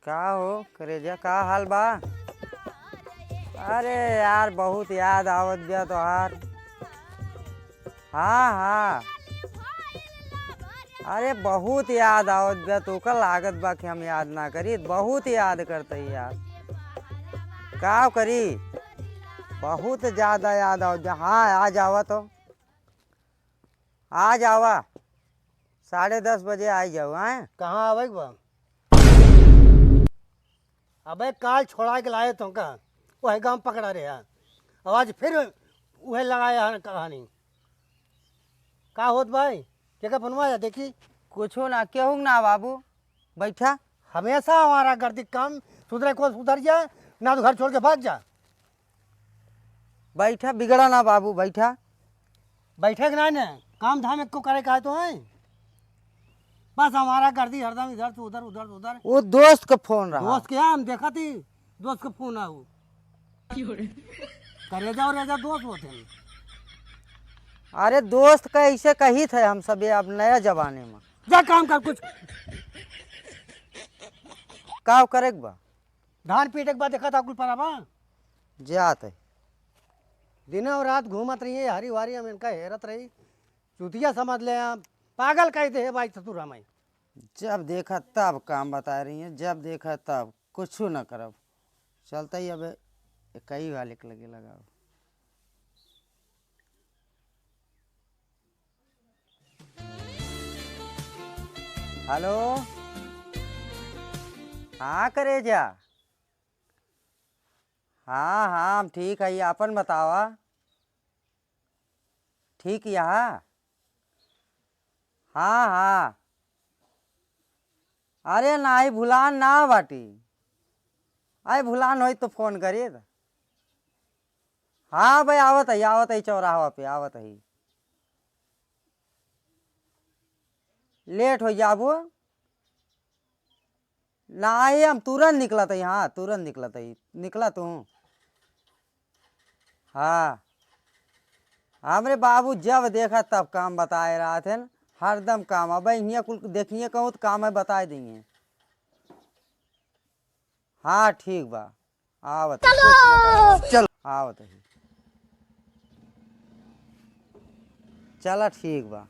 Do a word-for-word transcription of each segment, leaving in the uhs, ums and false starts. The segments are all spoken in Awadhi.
का हो करेजा, का हाल बा? अरे यार, बहुत याद आवत बिया तोहार। हाँ, हाँ। अरे, बहुत याद आवत बिया, तोका लागत बा कि हम याद ना करी, बहुत याद करत ही यार। का करी, बहुत ज्यादा याद आवत बिया। हाँ, आ जावा तो। आ जावा, साढ़े दस बजे आ जाओ, हैं? कहाँ आवे के बा? अबे, काल छोड़ा के लाए तो का, वही गाँव पकड़ा रहे हैं। अब आज फिर वही लगाया है कहानी। का होत भाई? के का बनवाया देखी? कुछो ना, केहू ना बाबू, बैठा। हमेशा हमारा गर्दी काम सुधरे को सुधर जा, ना तो घर छोड़ के भाग जा। बैठा, बिगड़ा ना बाबू, बैठा। बैठे के ना ने, काम धाम एको करे का है तो है। बस हमारा गर्दी हरदम इधर से उधर, उधर से उधर। वो दोस्त का फोन रहा। दोस्त के हम देखा थी, दोस्त का फोन आऊ। करेजा और रेजा दोस्त होते हैं। अरे दोस्त का ऐसे कही थे हम सब, ये अब नया जमाने में। जा काम कर कुछ। का करे के बा? धान पीटे के बाद देखा था कुल पराबा। जात है। दिन और रात घूमत रही है, हरी वारी हम इनका हेरत रही। चुतिया समझ ले, हम पागल कह दे है भाई ससुर हमें। जब देखा तब काम बताए रही है, जब देखा तब कुछ न करब। चलता ही अब कई वाले के लगे लगाओ। हेलो, हाँ करेजा, हाँ हाँ हम ठीक है, अपन बतावा। ठीक यहाँ, हाँ हाँ। अरे नाही भुलान ना बाटी, अरे भुलान होई तो फोन करी। हाँ भाई आवत है, आवत है चौराहा पे आवत है। लेट हो जाबो। नाही हम तुरंत निकलत ही, हाँ तुरंत निकलत ही, निकला तू। हाँ हमरे बाबू जब देखा तब काम बताए रहत हैं, हरदम काम। अब हियाँ कुल देखिए कहूँ तो काम है बताए देंगे। हाँ ठीक बा, आवत ही। चलो। चल आवत ही। चला ठीक बा।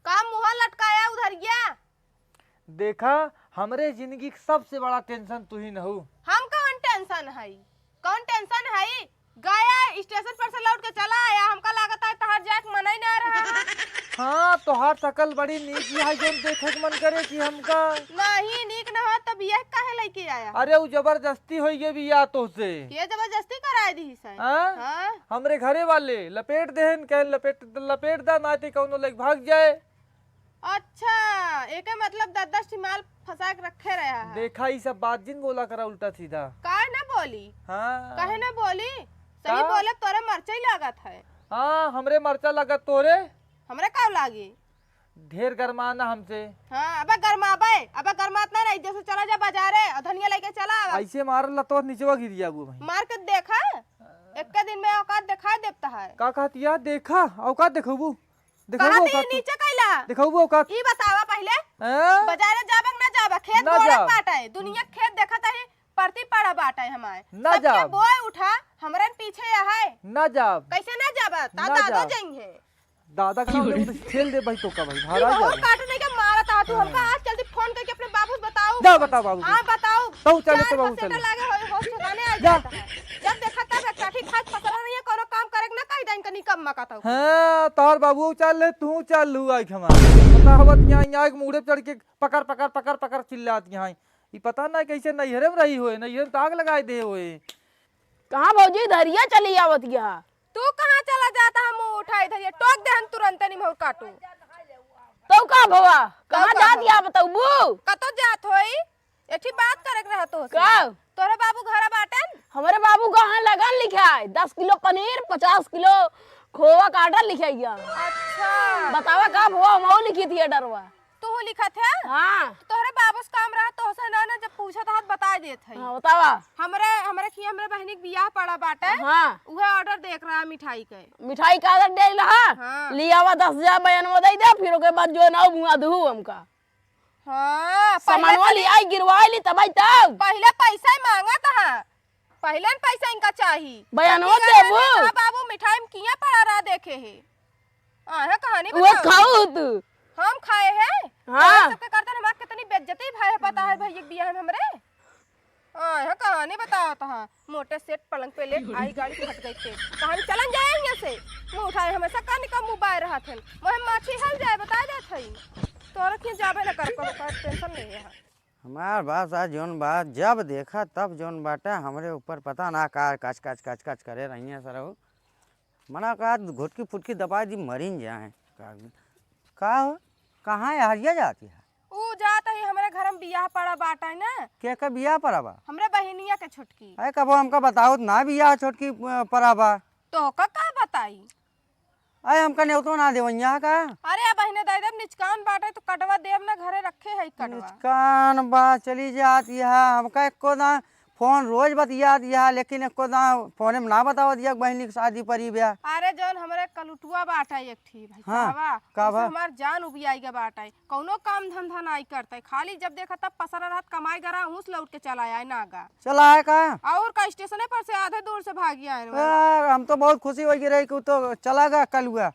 का मुँह लटकाया उधर गया? देखा, हमरे जिंदगी के सबसे बड़ा टेंशन तू ही न हो। हम कौन टेंशन हई? कौन टेंशन हई? गया स्टेशन पर से लौट के चला आया, हमका लागत है तोहार जाए के मन ही ना रहा है। हाँ, तोहार शकल बड़ी नीक ही है, जौन देखे के मन करे कि हमका। नहीं, नीक न हो तब यह काहे लेके आया? अरे, उ जबरदस्ती होई गई बिया तोहसे। के जबरदस्ती कराए दी से? हाँ? हाँ? हमरे घरे वाले लपेट देहन, कहे लपेट, लपेट दा, ना ते कौनो लेके भाग जाए। अच्छा, एके मतलब दस दस ठी माल फंसा के रखे रहा है। देखा, ई सब बात जिन बोला करा उल्टा सीधा। काहे ना बोली? हाँ। काहे ना बोली? सही का? बोले, तोरे मरचा ही लागत है। हाँ, हमरे मरचा लागत तोरे। हमरे का लागी? ढेर गरमाना हमसे। हाँ, अबे गरमाबे, अबे गरमात ना रही, जैसे चला जा बाजारे और धनिया लेके चला आवा। ऐसे मारला तो निचवा गिर जाबू भाई। मार के देखा, एक दिन में औकात दिखाई देता है। का कहतिया? देखा, औकात देखबू। देखबू कहाँ ते औकात तू। नीचे कैला? देखबू औकात। ई बतावा पहिले, हैं? बाजारे जाबे कि ना जाबे? खेत ना गोड़े जाब। बाटे, दुनिया के खेत देखत ही, परती पड़ा बाटे हमारे। ना सबके जाब। बोए उठा, हमरन पीछे है। ना जाब। कैसे ना जाबा? ता ना दादा जाब। जाइहे। दादा का नाम लेबू तो खेल दे भाई, तो का भाई, ई भारा बहुत जाब। काटू नहीं के मारत आ तू, हाँ। हमका आज जल्दी फोन करके अपने बाबू से बताओ। जा बताओ बाबू। हाँ, बताओ। तू चले चार तो बाबू परसेंट चले। लागे हो, हो ठिकाने आ जा। जाता है। जब देखा तब एक काठी खाए पसरा नहीं है, कोनो काम करे के ना कही दाइन का निकम्मा का तू। हाँ, तोहर बाबू चल ले, तू चल लू आई हमार। पता हवत यहाँ, यहाँ एक मूड़े पे चढ़ के पकड़, पकड़, पकड़, पकड़ चिल्लात यहाँ। ई पता ना कैसे नैहरे में रही होए, नैहरे में तो आग लगाए दे होए। कहाँ भौजी, धरिया चली आवत गया? तू कहाँ चला जाता, हम उठाई धरिया, टोक दे हम तुरंते निमहूर काटू। तो का भवा, कहाँ का जात भवा? या बताऊ बू? कतो जात होई? एठी बात करे के रहा तोहसे। का? तोहरे बाबू घरा बाटेन? हमरे बाबू कहाँ लगन लिखाए, दस किलो पनीर, पचास किलो खोवा काटल लिखाइया। अच्छा। बतावा का भवा, मऊ लिखी थी डरवा। तू लिखत है? हाँ। तोहरे बाबू से काम रहा, तोहसे ना, ना, जब पूछत हाथ बता देत है। हाँ, बतावा। हमरे, हमरे खी-, हमरे बहिनी के बियाह पड़ा बाटे। हाँ। उहे ऑर्डर देख रहा मिठाई के। मिठाई का ऑर्डर दे रहा? हाँ। लियावा दस हजार बयानवा दे दे, फिर ओके बाद जो ना मुआ दू हमका। हाँ, पहिले सामानवा तनी लियाई, गिरवाई ली, तब आई तब। पहिले पैसा ही मांगत हा, पहिले न पैसा इनका चाही। बयानवा तब की देबू? का बाबू मिठाई में किया पड़ा रहा देखे है। हाँ, कहानी वो बताओ। खाऊ तू। हम खाए हैं? हाँ। हाँ, सबके करते हमार कितनी बेइज्जती भय है, पता है भैया के बियाह में हमरे? हाँ, यहाँ कहानी बतावत हा, मोटे सेठ पलंग पे लेट आई, गाड़ी फट गई पेट। कहानी चलन जाए यहाँ से, मुँह उठाए हमेशा का निका मुँह बाय रहत हन, मोहे माछी हल जाए, बताए जात हई। तोहरा के जाबे न कर पाबो, का टेंशन ले है। हमार बात आज जौन बात, जब देखा तब जौन बाटे हमरे ऊपर पता ना का कच कच कच कच करे रही है सरऊ। मना का घुटकी फुटकी दबाई दी, मरिन जाए। का, का हो? कहाँ है? हरिया जाती है? ऊ जात ही, हमरे घर में बियाह पड़ा बाटे ना। के का बियाह पड़ा बा? हमरे बहिनिया के छोटकी। अरे, कबो हमका बताओ त ना बियाह छोटकी, अ, पड़ा बा। तो का, का बताई? अरे, हमका नेवतो ना देवैया का? अरे, बहिने दे देब, निचकान बाटे तो कटवा देब ना, घरे रखे है कटवा। निचकान बा, चली जात यह, हमका एको ना फोन रोज बतियात यह, लेकिन एको ना फोन में ना बतावत यह बहिनी के शादी परी बा। अरे, जौन हमरे कलुटुआ बाटे एक ठी भाई हाँ, साहबा, का ओसे बा? हमार जान उबियाई गा बाटे। कौनो काम धंधा नाई करते, खाली जब देखा तब पसरा रहत, कमाई गरा हुस लौट के चला आए नागा। चला आए का? और का, स्टेशने पर से आधे दूर से भागी आए रहे। यार, हम तो बहुत खुशी हो गई रही कि उ तो चला गा कलुआ।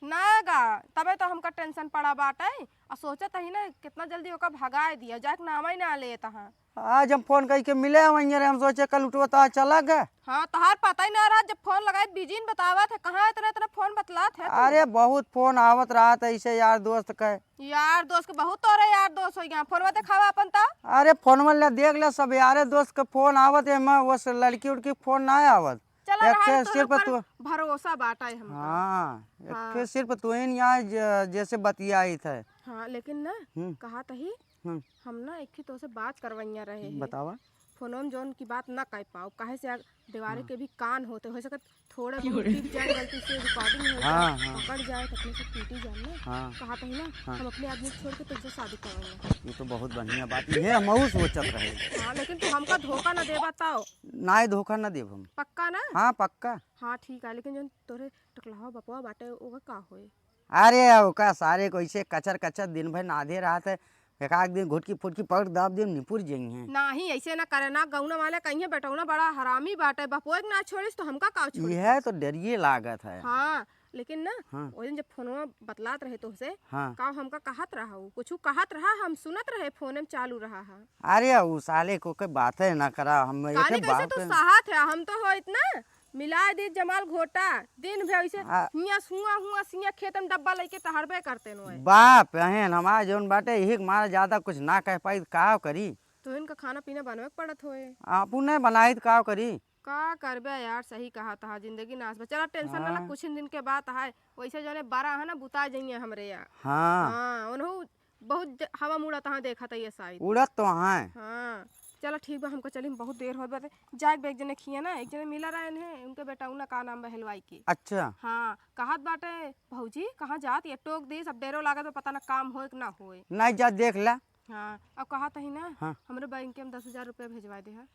नागा, तबे तो हमका टेंशन पड़ा बाटे। आ सोचत ही ना कितना जल्दी ओका भगाए दिया, जाके नाम ही ना लेत हा। आज हम फोन कई के मिले वहीं रे, हम सोचे कलुटुआ तो आज चला गा। हाँ, तोहार पता ही ना रहा, जब फोन लगाए बिजी न बतावत है, कहाँ इतना इतना फोन बतलात है तू? अरे बहुत फोन आवत रहत है ऐसे यार दोस्त के। यार दोस्त के बहुत तोरे यार दोस्त हो गया, फोनवा देखावा अपन तो। अरे फोनवा ले देख ले, सब यारे दोस्त के फोन आवत है, मैं वो से लड़की उड़की के फोन ना आवत। चला एक रहा है, ठे तोरे सिर्फ ऊपर तू भरोसा बाटा है हमका। हाँ, एक हाँ। ठे सिर्फ तू ही यहाँ ज-, जैसे बतियाई थे। हाँ, लेकिन ना, हम्म। कहा तही, हम्म। हम ना एक ही तो से बात करवैया रहे हैं। बतावा। फोनवा में जौन की बात ना कह पाओ, काहे से आ-, देवारे हाँ। के भी कान होते, हो सकत थोड़ा बहुत टिप जाए, गलती से रिकॉर्डिंग हो जाए, हाँ, हाँ। पकड़ जाए, तो अपने से टूटी जाए ना। हाँ। कहा तही ना, हाँ। हम अपने आदमी को छोड़ के तुझसे शादी करवाएंगे। ये तो बहुत बढ़िया बात, ये हमहू सोचत रहे। हाँ, लेकिन तू हमका धोखा ना देबा ताओ। नाई, धोखा ना देब हम। पक्का ना? हाँ, पक्का। हाँ, ठीक है, लेकिन जौन तोरे टकलावा बपवा बाटे, ओका का होए? अरे, ओका सारे को ऐसे कचर कचर दिन भर नाधे रहत है, एक आध दिन घुटकी फुटकी पकड़ दाब दिन निपुर जइहें। नाही, ऐसे ना करे ना, गौना वाले कहिए बेटौना बड़ा हरामी बाटे, बपुआ के ना छोड़िस तो हमका का छोड़ी? यह तो डरिए लागत है। हाँ, लेकिन ना, हाँ। ओइ दिन जब फोनवा बतलात रहे तोहसे, हाँ। का हमका कहत रहा उ? कुछु कहत रहा, हम सुनत रहे, फोने में चालू रहा हा। अरे, उ साले को के बातें ना करा, हम काने एक कैसे बात तू है। सहत है, हम तो हो इतना मिलाए दे जमाल घोटा, दिन भर ऐसे आ हियाँ हुआ, हुआ, सिया खेत में डब्बा लेके टहरबे करते नो है। बाप, अहेन हमार जौन बाटे, यही के मारे ज्यादा कुछ ना कह पाई, त का करी? तो इनका खाना पीना बनवे के पड़त होए। आपू नहीं बनाई, त का करी? का करबे यार, सही कहा तहा, जिंदगी नाश बा। चला, टेंशन ना ला, हाँ। कुछ ही दिन के बात है, वैसे जौने बारह है ना, बुता जाइए हमरे यार। हाँ। हाँ, उन्हों बहुत ज-, हवा में उड़त हाँ, देखत है ये साइड। उड़त तो हैं। हाँ, चला ठीक बा, हमका चली, बहुत देर होत बाटे। जाए के बा, एक जने खिया ना, एक जने मिला रहे हैं, उनके बेटौना का नाम बा, हलवाई के। अच्छा। हाँ, कहत बाटे, "भौजी, कहाँ जात ये?" टोक दीस, अब डेरो लागत बा, पता ना काम होए कि ना होए। नहीं, जा देख ला। हाँ, अब कहत ही ना, हाँ। हमरे बैंक के हम दस हजार रुपया भेजवा दे हा।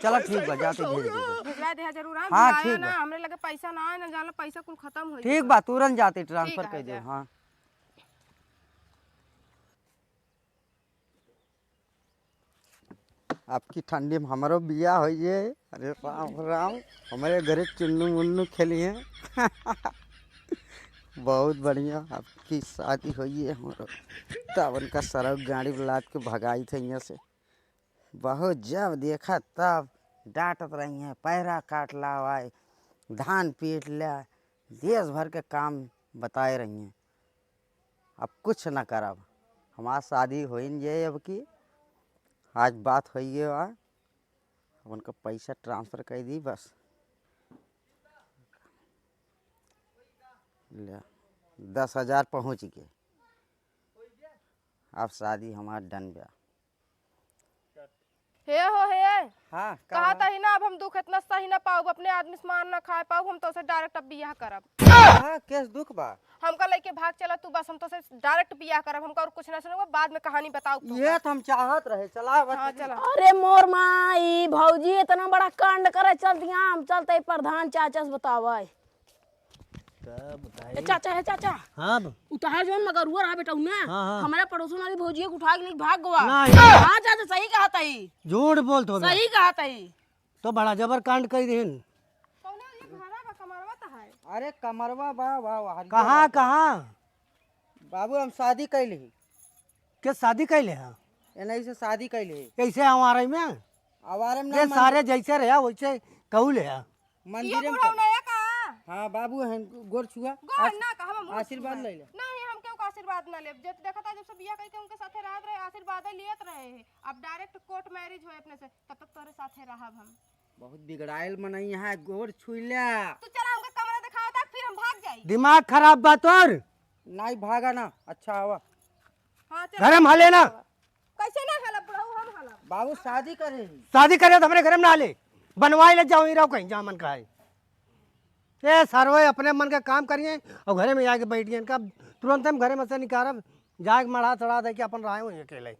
चला ठीक बा, जाते भेज देबे। भेजवा दे हा जरूर, हाँ, हाँ, ठीक बा। हमरे लगे पैसा ना आए, ना जान ला पैसा कुल खत्म हो ठीक बा, तुरंत जाते ट्रांसफर कर दे, हाँ। अब की ठंडी में हमरो बियाह होइए। अरे राम राम, हमरे घरे चुन्नू मुन्नू खेली हैं। बहुत बढ़िया, अब की शादी होइए हमरो। तब उनका सरक गाड़ी बुलात के भगाई थे यहाँ से। बहुत जब देखा तब डांटत रही हैं, पैरा काट लावाए, धान पीट ले, देश भर के काम बताए रही हैं। अब कुछ न करब, हमार शादी होइन जाए अब की। आज बात होइए बा, अब उनका पैसा ट्रांसफर कर दी बस। ले, दस हजार पहुँच गए, अब शादी हमार डन बा। हे हो हे, हाँ, का कहत बा? ही ना, अब हम दुख इतना सही ना पाउब, अपने आदमी से मार ना खाए पाउब, हम तोसे डायरेक्ट अब बियाह करब। हाँ, केस दुख बा? हमका लेके भाग चला तू, बस हम तोसे डायरेक्ट बियाह करब, हमका और कुछ ना सुनबो, बाद में कहानी बताउब तू। ये तो हम चाहत रहे, चला बस। हाँ, चला। अरे मोर माई, भौजी इतना बड़ा कांड करे चल दिया, हम चलते प्रधान चाचा से बतावे। ए चाचा, ए चाचा। हाँ ब- उतार जौन मगरुआ रहा बेटा, उन्हें हाँ, हाँ। हमारा पड़ोसन वाली भौजिया के उठा के लेके भाग गवा। नहीं। हाँ चाचा, सही कहा तई। झूठ बोलत हो बे। सही कहा तई। तो बड़ा जबर कांड कई दिहिन। कौनो ये घरा बा, कमरवा त है। अरे कमरवा बा, बा, बा, हरियर कहाँ, बा। कहाँ? बाबू, हम शादी कैले ही। के शादी कैले है? एनही से शादी कैले ही। ऐसे आवारे में? आवारे में ये ना, सारे जैसे रहा वैसे कहू ले है। मंदिर ये में बुढ़ऊ कर- नया का? हाँ बाबू, हैं गोड़ छुआ। गोड़ आस- ना का, हम मुँह आशीर्वाद छुआ। ले ले। नहीं, हम केहू का आशीर्वाद ना लेब। जब देखा था, जब से बियाह करके उनके साथे रहत रहे, आशीर्वाद लियत रहे हैं। अब direct court marriage होए अपने से, तब तक तोरे साथे रहब हम। बहुत बिगड़ाइल मनई है, गोड़ छुइला। तू चला, हमका कमरा दिखावा था, फिर हम भाग जाई। दिमाग खराब बा तोर। नहीं भागा ना, अच्छा आवा। हाँ, चल। घरे में हले ना। कैसे ना हलब बुढ़ऊ, हम हलब। बाबू शादी करे ही। शादी करे तो हमरे घरे में ना हले, बनवाई ले जाओ, ही रहो कहीं जहाँ मन का है। ए सरवे अपने मन का काम करिए और घरे में आके बैठिए, इनका तुरंत हम घरे में से निकारब, जाके मढ़ा चढ़ा दे के अपन रहे हुए अकेले।